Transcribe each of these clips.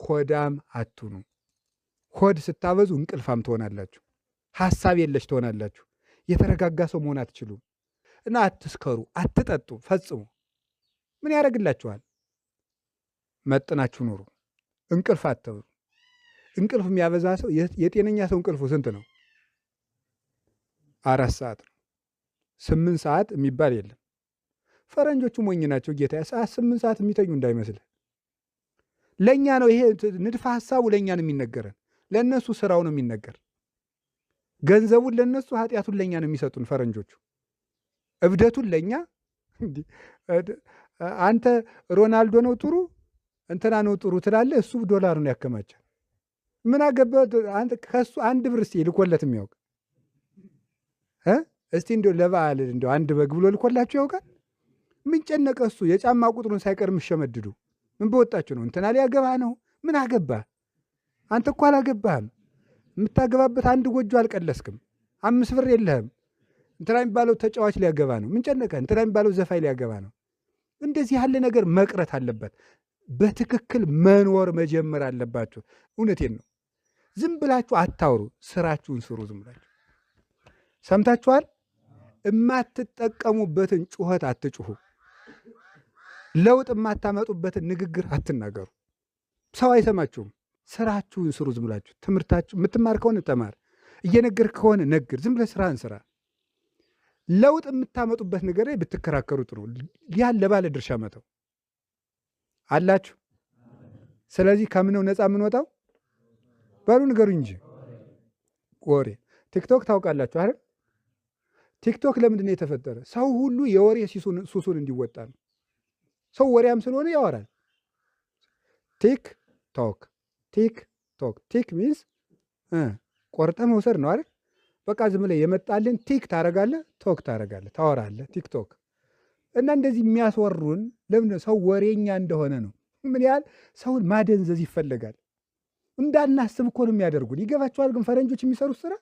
ሆዳም አትሁኑ። ሆድ ስታበዙ እንቅልፋም ትሆናላችሁ። ሀሳብ የለሽ ትሆናላችሁ። የተረጋጋ ሰው መሆን አትችሉም። እና አትስከሩ፣ አትጠጡ ፈጽሞ። ምን ያደርግላችኋል? መጥናችሁ ኑሩ። እንቅልፍ አትብሉ። እንቅልፍ የሚያበዛ ሰው የጤነኛ ሰው እንቅልፉ ስንት ነው? 4 ሰዓት ነው። 8 ሰዓት የሚባል የለም። ፈረንጆቹ ሞኝ ናቸው ጌታ። 8 ሰዓት የሚተኙ እንዳይመስልህ። ለእኛ ነው ይሄ ንድፈ ሀሳቡ ለእኛ ነው የሚነገረን። ለእነሱ ስራው ነው የሚነገር። ገንዘቡን ለእነሱ ኃጢአቱን ለእኛ ነው የሚሰጡን ፈረንጆቹ። እብደቱን ለእኛ። አንተ ሮናልዶ ነው ጥሩ እንትና ነው ጥሩ ትላለህ፣ እሱ ዶላሩን ያከማቻል። ምን አገባህ አንተ ከእሱ አንድ ብር እስቲ ልኮለት የሚያውቅ እስቲ እንደው ለበዓል እንደው አንድ በግ ብሎ ልኮላችሁ ያውቃል? ምን ጨነቀ እሱ የጫማ ቁጥሩን ሳይቀር የምሸመድዱ ምን በወጣችሁ ነው? እንትና ሊያገባ ነው። ምን አገባህ አንተ? እኮ አላገባህም። የምታገባበት አንድ ጎጆ አልቀለስክም። 5 ብር የለህም። እንትና የሚባለው ተጫዋች ሊያገባ ነው። ምን ጨነቀ? እንትና የሚባለው ዘፋኝ ሊያገባ ነው። እንደዚህ ያለ ነገር መቅረት አለበት። በትክክል መኖር መጀመር አለባችሁ። እውነቴን ነው። ዝም ብላችሁ አታውሩ፣ ስራችሁን ስሩ። ዝም ብላችሁ ሰምታችኋል። የማትጠቀሙበትን ጩኸት አትጩሁ። ለውጥ የማታመጡበትን ንግግር አትናገሩ። ሰው አይሰማችሁም። ስራችሁን ስሩ። ዝም ብላችሁ ትምህርታችሁ የምትማር ከሆነ ተማር፣ እየነገርክ ከሆነ ነግር። ዝም ብለህ ስራህን ስራ። ለውጥ የምታመጡበት ነገር ላይ ብትከራከሩ ጥሩ። ያን ለባለ ድርሻ መተው አላችሁ። ስለዚህ ከምነው ነፃ የምንወጣው በሉ ንገሩኝ እንጂ ወሬ። ቲክቶክ ታውቃላችሁ አይደል? ቲክቶክ ለምንድን ነው የተፈጠረ? ሰው ሁሉ የወሬ ሱሱን እንዲወጣ ነው። ሰው ወሬያም ስለሆነ ያወራል። Tick tock tick tock። Tick means ቆርጠ መውሰድ ነው አይደል? በቃ ዝም ብለህ የመጣልን tick ታረጋለህ፣ talk ታረጋለህ፣ ታወራለህ። ቲክቶክ እና እንደዚህ የሚያስወሩን ለምንድን ነው? ሰው ወሬኛ እንደሆነ ነው። ምን ያህል ሰውን ማደንዘዝ ይፈለጋል። እንዳናስብ እኮ ነው የሚያደርጉን። ይገባችኋል? ግን ፈረንጆች የሚሰሩት ስራ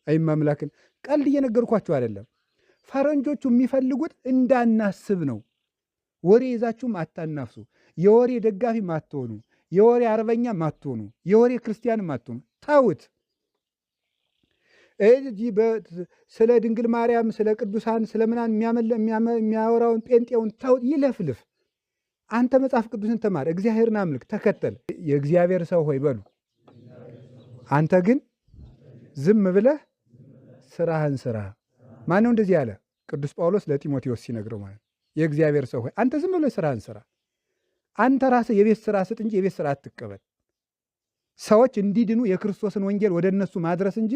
አይማምላክን ቀልድ እየነገርኳችሁ አይደለም። ፈረንጆቹ የሚፈልጉት እንዳናስብ ነው። ወሬ ይዛችሁም አታናፍሱ። የወሬ ደጋፊም አትሆኑ። የወሬ አርበኛም አትሆኑ። የወሬ ክርስቲያንም አትሆኑ። ተውት። ስለ ድንግል ማርያም፣ ስለ ቅዱሳን፣ ስለ ምናምን የሚያወራውን ጴንጤውን ተውት፣ ይለፍልፍ። አንተ መጽሐፍ ቅዱስን ተማር፣ እግዚአብሔርን አምልክ፣ ተከተል። የእግዚአብሔር ሰው ሆይ በሉ። አንተ ግን ዝም ብለህ ስራህን ስራ። ማነው እንደዚህ ያለ? ቅዱስ ጳውሎስ ለጢሞቴዎስ ሲነግረው ማለት ነው። የእግዚአብሔር ሰው ሆይ አንተ ዝም ብለህ ስራህን ስራ። አንተ ራስህ የቤት ስራ ስጥ እንጂ የቤት ስራ አትቀበል። ሰዎች እንዲድኑ የክርስቶስን ወንጌል ወደ እነሱ ማድረስ እንጂ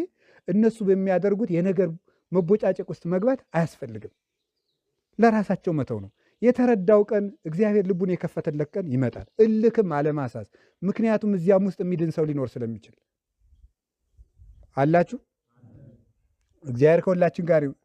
እነሱ በሚያደርጉት የነገር መቦጫጨቅ ውስጥ መግባት አያስፈልግም። ለራሳቸው መተው ነው። የተረዳው ቀን እግዚአብሔር ልቡን የከፈተለት ቀን ይመጣል። እልክም አለማሳዝ። ምክንያቱም እዚያም ውስጥ የሚድን ሰው ሊኖር ስለሚችል አላችሁ። እግዚአብሔር ከሁላችን ጋር ይሁን።